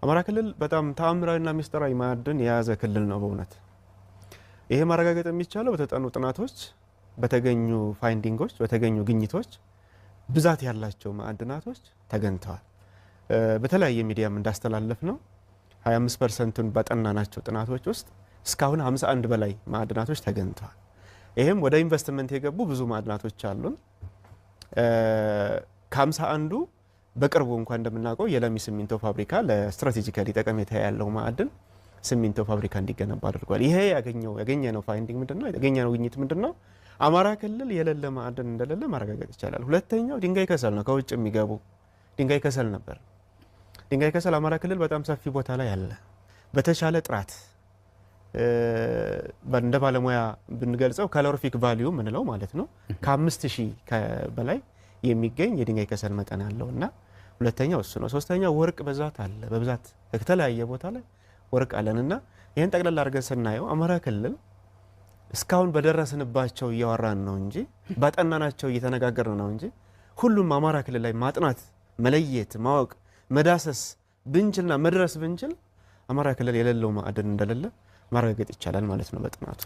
አማራ ክልል በጣም ተአምራዊና ምስጢራዊ ማዕድን የያዘ ክልል ነው። በእውነት ይሄ ማረጋገጥ የሚቻለው በተጠኑ ጥናቶች፣ በተገኙ finding ኦች፣ በተገኙ ግኝቶች ብዛት ያላቸው ማዕድናቶች ተገኝተዋል። በተለያየ ሚዲያም እንዳስተላለፍነው 25%ቱን ባጠናናቸው ጥናቶች ውስጥ እስካሁን 51 በላይ ማዕድናቶች ተገኝተዋል። ይህም ወደ ኢንቨስትመንት የገቡ ብዙ ማዕድናቶች አሉን። ከ51ዱ በቅርቡ እንኳን እንደምናውቀው የለሚ ሲሚንቶ ፋብሪካ ለ strategically ጠቀሜታ ያለው ማዕድን ሲሚንቶ ፋብሪካ እንዲገነባ አድርጓል። ይሄ ያገኘነው finding ምንድነው? ያገኘነው ግኝት ምንድነው? አማራ ክልል የሌለ ማዕድን እንደሌለ ማረጋገጥ ይቻላል። ሁለተኛው ድንጋይ ከሰል ነው። ከውጭ የሚገቡ ድንጋይ ከሰል ነበር። ድንጋይ ከሰል አማራ ክልል በጣም ሰፊ ቦታ ላይ አለ። በተሻለ ጥራት እንደ ባለሙያ ብንገልጸው calorific value ምንለው ማለት ነው፣ ከ5000 በላይ የሚገኝ የድንጋይ ከሰል መጠን አለው እና ሁለተኛው እሱ ነው። ሶስተኛው ወርቅ በብዛት አለ። በብዛት ከተለያየ ቦታ ላይ ወርቅ አለን እና ይህን ጠቅላላ አድርገን ስናየው አማራ ክልል እስካሁን በደረስንባቸው እያወራን ነው እንጂ፣ ባጠናናቸው እየተነጋገርን ነው እንጂ፣ ሁሉም አማራ ክልል ላይ ማጥናት፣ መለየት፣ ማወቅ፣ መዳሰስ ብንችልና መድረስ ብንችል አማራ ክልል የሌለው ማዕድን እንደሌለ ማረጋገጥ ይቻላል ማለት ነው በጥናቱ።